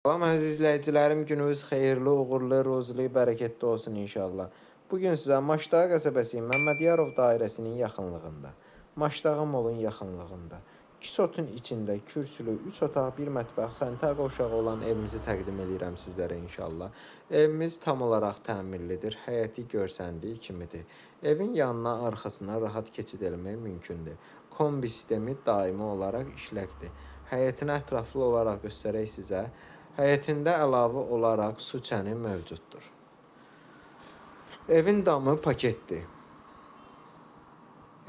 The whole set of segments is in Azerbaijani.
Salam əziz izləyicilərim, gününüz xeyirli, uğurlu, ruzili, bərəkətli olsun inşallah. Bugün sizə Maşdağı qəsəbəsi Məmmədiyarov dairəsinin yaxınlığında, Maşdağı Molun yaxınlığında, 2 sotun içində kürsülü, 3 otaq, 1 mətbəx, sanitar qovşağı olan evimizi təqdim edirəm sizlərə inşallah. Evimiz tam olaraq təmirlidir, həyəti görsəndiyi kimidir. Evin yanına, arxasına rahat keçid eləmək mümkündür. Kombi sistemi daimi olaraq işləkdir. Həyətini ətraflı olaraq göstərək sizə. Həyətində əlavə olaraq su çəni mövcuddur. Evin damı paketdir.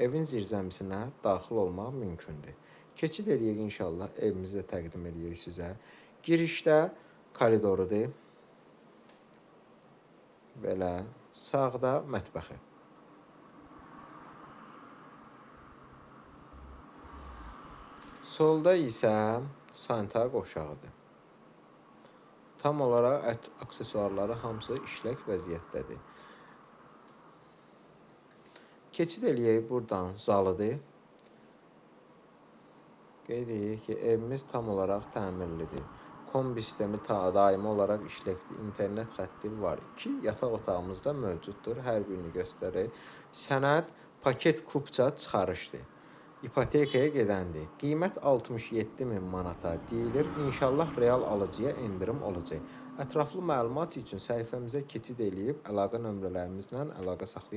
Evin zirzəmisinə daxil olmaq mümkündür. Keçid eləyək inşallah, evimizi də təqdim eləyək sizə. Girişdə koridorudur. Belə, sağda mətbəxi. Solda isə sanitar qovşağıdır. Tam olaraq aksesuarları hamısı işlək vəziyyətdədir. Keçid eləyək buradan zalıdır. Qeyd edək ki, evimiz tam olaraq təmirlidir. Kombi sistemi daimi olaraq işləkdir. İnternet xətti var. 2 yataq otağımız da mövcuddur. Hər birini göstərək. Sənəd paket kupça çıxarışdır. İpotekaya gedəndir. Qiymət 67 min manata deyilir. İnşallah real alıcıya endirim olacaq. Ətraflı məlumat üçün səhifəmizə keçid eləyib əlaqə nömrələrimizlə əlaqə saxlayın.